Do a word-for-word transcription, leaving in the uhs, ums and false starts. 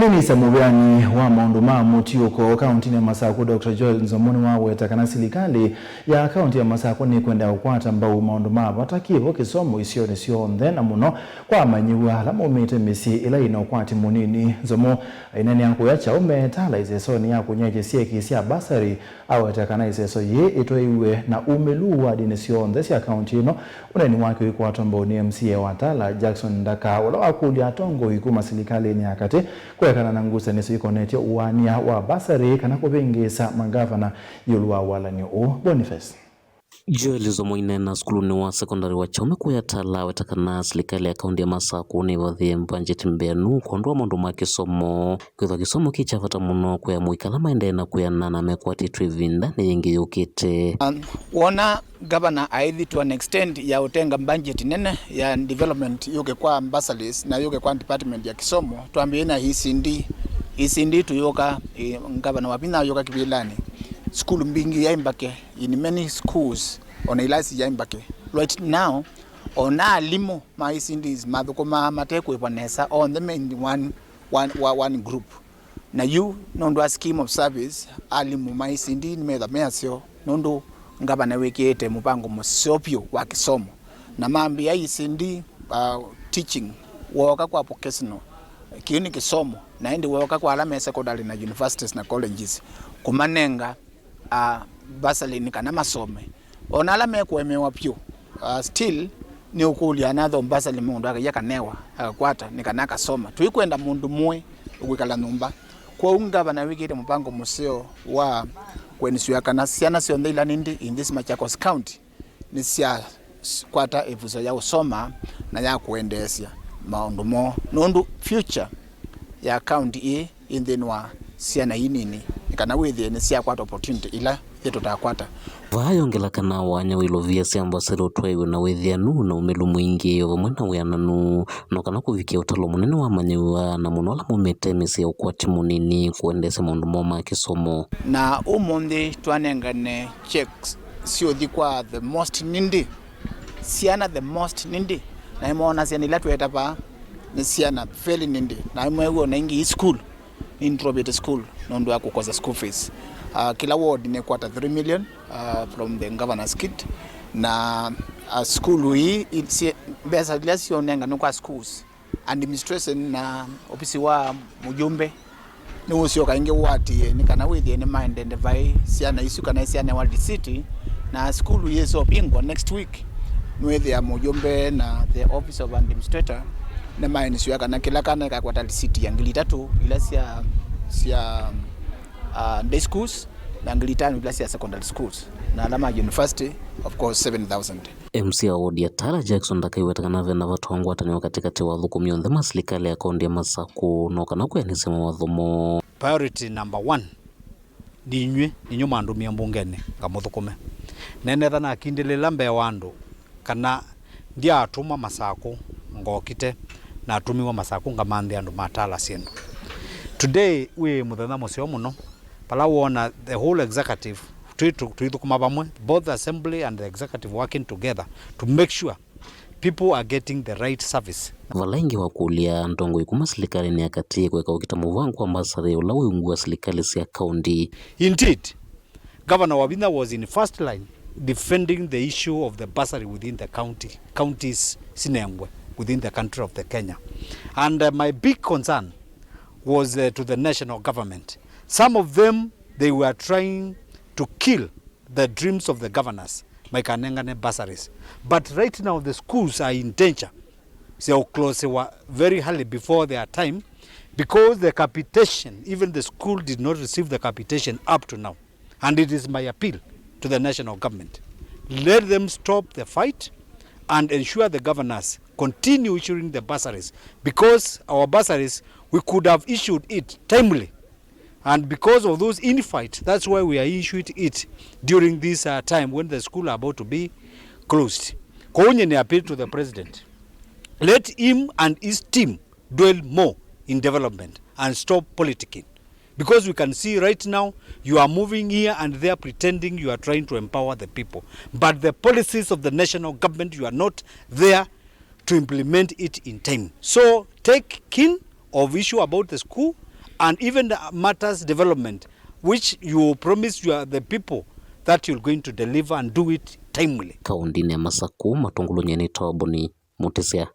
Minista mũveani wa maũndũ ma mũtiũko kaũntinĩ ya Masakũ, Doctor Joel Nzomo, nĩwaweta kana silikalĩ ya kaũnti ya Masakũ nĩkwenda kũkwata mbau maũndũ ma vata kĩvo kĩsomo isionĩ syonthe, na mũno kwa amanyĩw'a ala maumĩte mĩsyĩ ĩla yĩna ũkwati mũnini. Nzomo aineenea kũya kyaũ me Tala ĩsesonĩ ya kũnyaĩĩkya syeki sya basarĩ, aweta kana ĩseso yĩĩ ĩtwaĩwe na ũmĩlu wadinĩ syonthe sya kaũnti ĩno. Ũneeni wake ũikwatwa mbau nĩ M C A wa Tala, Jackson Ndaka, ũla wakũlya atongoi kuma silikalĩnĩ ya katĩ kũekana na ngusanĩsyo ikonetye ũaanĩa wa basarĩ kana kũvĩngĩĩsa mangavana ĩũlũ wa walany'o ũũ. Boniface. Joel Nzomo aineena sukulunĩ wa sekondalĩ wa Kyaume kũya Tala aweta kana silikalĩ ya kaũnti ya Masakũ nĩvathĩe mbangyeti mbeanu kwondũ wa maũndũ ma kĩsomo, kwĩthwa kĩsomo kĩ kya vata mũno kwĩ amũika ala maendee na kwĩana na mekwatĩtw'e ĩvindanĩ yĩngĩ yũkĩte. Um, wona Gavana aithi to an extent ya ũtenga budget nene ya development yũke kwa bursaries na yũke kwa department ya kĩsomo, twambĩĩe na E C D. E C D tũyũka, eh, Gavana wa vinya ayũka kĩvĩlanĩ. Sukulu mbingĩ yaĩ mbake, in many schools, ona ila syaĩ mbake. Right now, ona alimũ ma E C Ds mathũkũmaa mate kũĩvwa nesa, onthe me in one, one, wa-, one group. Na yu, nũndũ wa scheme of service, alimũ ma E C D nĩmetha me aseo, nũndũ ngavana wĩkĩĩte mũvango mũseo vyũ wa kĩsomo. Na mambĩĩa E C D, uh, teaching, wooka kwa vocational, kĩu nĩ kĩsomo, na ĩndĩ wooka kwa ala me secondary na universities na colleges, kũmanenga, uh, bursary nĩ kana masome. O na ala mekũemewa vyũ, uh, still nĩ ũkũlya anathoma bursary mũndũ akaia kanewa, akakwata, nĩ kana akasoma. Tũikwenda mũndũ mũĩ ũkwĩkala nyũmba. Kwoou ngavana wĩkĩte mũvango mũseo wa kũ-ensure kana syana syonthe ila nini in this Machakos County nĩsyakwata ĩvuso ya ũsoma na ya kũendeesya maũndũ moo, nũndũ future ya county ĩĩ ĩ nthĩnĩ wa syana ii nini, nĩ kana wĩthĩe nĩsyakwata opportunity ila ithyĩ tũtakwata. Vaa yongela kana wanya wa ilovia sya mbasarĩ ũtwaĩwe na wĩthĩanu na ũmĩlu mwingĩ, o vamwe na wĩananu, no kana kũvikĩa ũtalo mũnene wa amanyĩw'a, na mũno ala maumĩte mĩsyĩ ya ũkwati mũnini, kũendeesya maũndũ moo ma kĩsomo. Na ũmũnthĩ twanengane checks syũthi kwa the most needy, syana the most needy, na ĩmoona syana ila tweta vaa nĩ syana very needy, na ĩmwe w'o na ingĩ i school, nĩ dropped school nũndũ wa kũkosa school fees. Uh, kĩla ward nĩ quarter three million, uh, from the governor's kit, na, uh, school ii, i-, si-, mbesa ila syonenganwe kwa schools, administration na ofisi wa mũjumbe nĩũsyoka ĩngĩ ũatĩĩe nĩ kana wĩthĩe nĩma identify syana isu kana syanewa lisiti, na sukulu yĩsovingwa next week, nĩwĩthĩa mũjumbe na the office of administrator nĩma ensure kana kĩla kana ĩkakwata lisiti ya ngili itatũ ila sya, sya, uh, day schools na ngili itano ila sya secondary schools, na ala ma university, of course, seven thousand. M C A wa ward ya Tala, Jackson Ndaka, aiweta kana ve na vata wa ngwatanĩo katĩkatĩ wa athũkũmi onthe ma silikalĩ ya kaũnti ya Masakũ, no kana kwĩanĩsya mawatho moo. Priority number one, ninyw'ĩ, ninyw'ĩ mwandũmie mbungenĩ ngamũthũkũme. Nenetha nakindĩlĩla mbee wa andũ kana ndyaatũmwa Masakũ ngokite, natũmiwe Masakũ ngamanthĩa andũ ma Tala syĩndũ. Today wĩ mũthenya mũseo mũno, vala woona the whole executive twĩ-, tũ-, tũithũkũma vamwe, both assembly and the executive working together to make sure people are getting the right service. Vala ĩngĩ wakũlya, ndongoi kuma silikalĩnĩ ya katĩ kũeka ũkita mũvango wa mbasarĩ ũla wĩ ungu wa silikalĩ sya kaũnti. Indeed, Governor Wavinya was in first line defending the issue of the bursary within the county, counties sinengwe within the country of the Kenya. And, uh, my big concern was, uh, to the national government. Some of them, they were trying to kill the dreams of the governors, maikanengane bursaries. But right now the schools are in danger. Syaũklosiwa very early before their time because the capitation, even the school did not receive the capitation up to now. And it is my appeal to the national government. Let them stop the fight and ensure the governors continue issuing the bursaries, because our bursaries, we could have issued it timely. And because of those infight, that's why we are issuing it during this, uh, time when the school are about to be closed. Kwoou nyie nĩ appeal to the president. Let him and his team dwell more in development and stop politicking. Because we can see right now, you are moving here and there pretending you are trying to empower the people. But the policies of the national government, you are not there to implement it in time. So take keen of issue about the school and even the matters development which you promise you are the people that you're going to deliver and do it timely. Kaũndĩnĩ ya Masakũ, Matũngũlũ Nyeni Toboni Mũtĩsya.